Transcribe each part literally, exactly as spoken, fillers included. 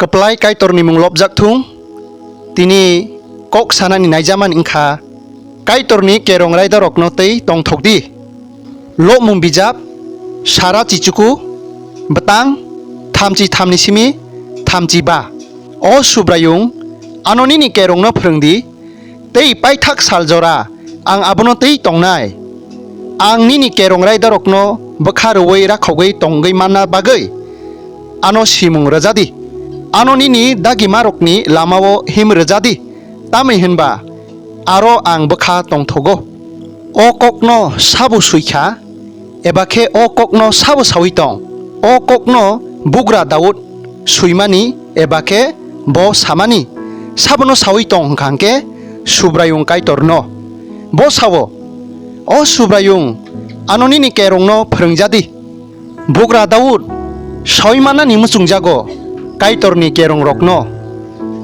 Kwplai Kaitorni mung lobjak thung. Tini kok sanani naijamani wngkha, Kaitorni kerong raidarokno tei tongthok di. Lobmung bijap, sara chichuku, bwtang, thamchi thamni simi, thamchi ba. O Subraiyung, ano nini kerongno phrwng di, tei paithak sal jora ang abono twi tongnai. Ang nini kerong raidarokno bwkha rwui rakhogwi tongwi manna bagwi ano simung rwja di. Ano nini dagimarokni lamao him rwja di, tamni hwnba aro ang bwkha tongthogo. O kokno sabo swi kha, eba khe o kokno sabo saui tong? O kokno bugra Daud swimani, eba khe bo samani, sabono saui tong hwnkha hwnkhe Subraiyung Kaitorno. Bo sao, "O Subraiyung, ano nini kerongno phrwngja di." Bugra Daud saui mannani muchungjago Kaitorni kerongrokno,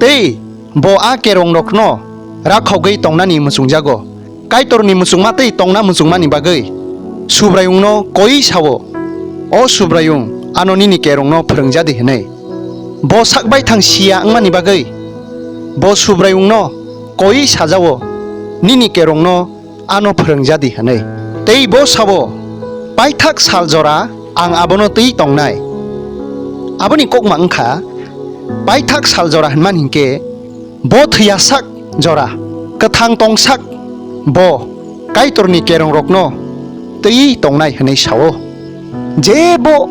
tei bo a kerongrokno rakhogwi tongnani muchungjago. Kaitorni muchungma tei tongna muchungmani bagwi Subraiyungno koiwi sao, "O Subraiyung, ano nini kerongno phrwngja di," hwnwi. Bo sak baithang siya wngmani bagwi bo Subraiyungno koiwi sajao, "Nini kerongno ano phrwngja di," hwnwi. Tei bo sao, "Paithak sal jora ang abono twi tongnai." Aboni kokma wngkha, paithak sal jora hwnmani hinkhe bo thwiyasak jora, kwthang tongsak bo Kaitorni kerongrokno twiwi tongnai hwnwi sao. Je bo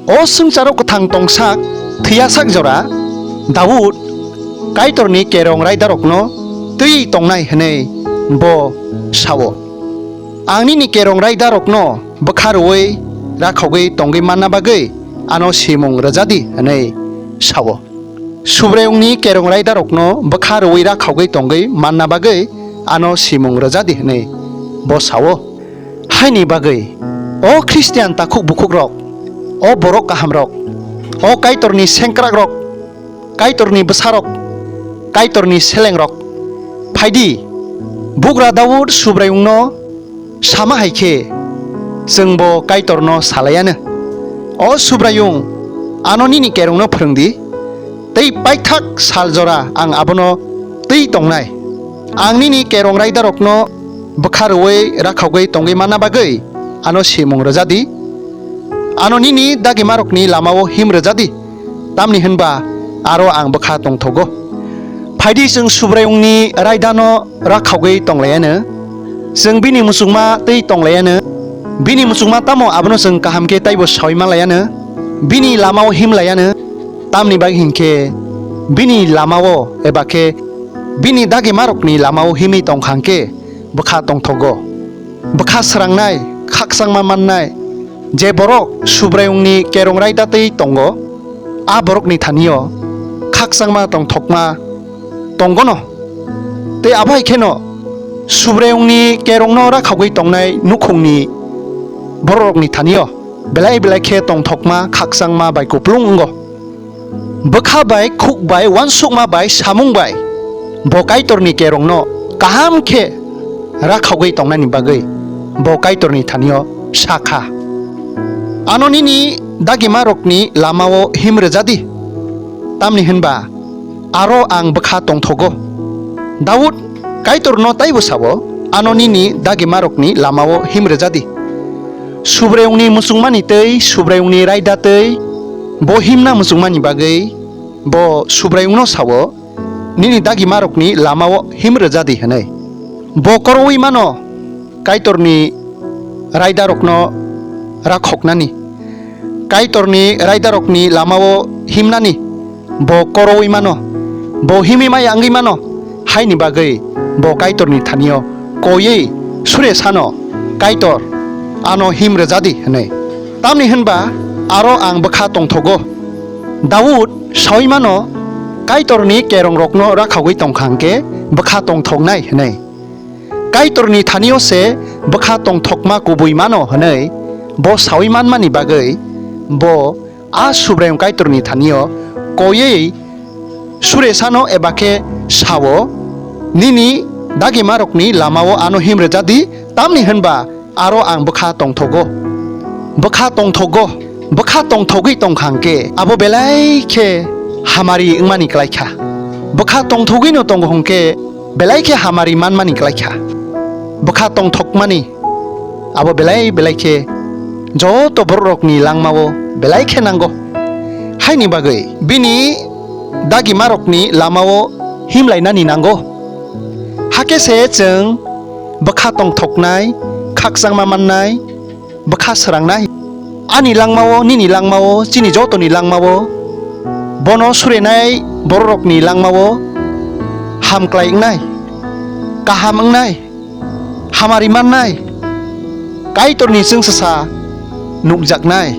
o swngcharo kwthang tongsak, thwiyasak jora, Daud Kaitorni kerong raidarokno twiwi tongnai hwnwi bo sao. "Ang nini kerong raidarokno bwkha rwui rakhogwi tongwi manna bagwi ano simung rwja di," hwnwi sao. Subraiyungni kerong raidarokno bwkha rwui rakhogwi tongwi manna bagwi ano simung rwja di hwnwi bo sao. Haini bagwi, o Khristian takhuk bukhukrok, o borok kahamrok, o Kaitorni sengkrakrok, Kaitorni bwsarok, Kaitorni selengrok, phai di, bugra Daud Subraiyungno sama hai khe, chwngbo Kaitorno salaianw, "O Subraiyung, ano nini kerongno phrwng di, tei paithak sal jora ang abono twi tongnai. Ang nini kerong raidarokno bwkha rwui rakhogwi tongwi manna bagwi ano simung rwja di. Ano nini dagimarokni lamao him rwja di, tamni hwnba aro ang bwkha tongthogo." Phai di, chwng Subraiyungni raidano rakhogwi tonglaianw, chwng bini muchungma tei tonglaianw. Bini muchungma tamo, abono chwng kaham khe taibo saui manlaianw, bini lamao himlaianw. Tamni bagwi hinkhe bini lamao eba khe bini dagimarokni lamao himwi tongkha hwnkhe bwkha tongthogo. Bwkha srangnai, khakchangma mannai, je borok Subraiyungni kerong raida tei tongo, a borokni thanio khakchangma tongthokma tongono. Tei abo hai kheno Subraiyungni kerongno rakhogwi tongnai nukhungni bororokni thanio belai belai khe tongthokma khakchangma bai kupulung wngo. Bwkha bai, khuk bai, uansukma bai, samung bai bo Kaitorni kerongno kaham khe rakhogwi tongnani bagwi bo Kaitorni thanio sa kha, "Ano nini dagimarokni lamao him rwja di, tamni hwnba aro ang bwkha tongthogo." Daud Kaitorno taibo sao, "Ano nini dagimarokni lamao him rwja di." Subraiyungni muchungmani tei Subraiyungni raida tei bo himna muchungmani bagwi bo Subraiyungno sao, "Nini dagimarokni lamao him rwja di," hwnwi. Bo koroui mano Kaitorni raidarokno rakhoknani, Kaitorni raidarokni lamao himnani bo koroui mano, bo himwi maya wngwi mano, haini bagwi bo Kaitorni thanio koiwi sure sano, "Kaitor, ano him rwja di," hwnwi. Tamni hwnba aro ang bwkha tongthogo. Daud saui mano, Kaitorni kerongrokno rakhogwi tongkha hwnkhe bwkha tongthoknai hwnwi. Kaitorni thanio se bwkha tongthokma kubui mano hwnwi bo saui manmani bagwi bo a Subraiyung Kaitorni thanio koiwi sure sano eba khe sao, "Nini dagimarokni lamao ano him rwja di, tamni hwnba aro ang bwkha tongthogo." Bwkha tongthogo, bwkha tongthogwi tongkha hwnkhe abo belai khe hamari wngmani kwlai kha. Bwkha tongthogwino tongo hwnkhe belai khe hamari manmani kwlai kha. Bwkha tongthokmani abo belai belai khe joto bororokni langmao belai khe nango. Haini bagwi bini dagimarokni lamao himlainani nango. Hakhe se chwng bwkha tongthoknai, khakchangma mannai, bwkha swrangnai. Ani langmao, nini langmao, chini jotoni langmao bono surenai bororokni langmao hamklai wngnai, kaham wngnai, hamari mannai, Kaitorni chwngsasa nukjaknai.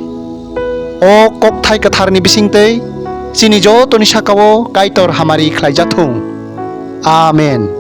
O kokthai kwtharni bisingtwi chini jotoni sakao Kaitor hamari khlaijathung. Amen.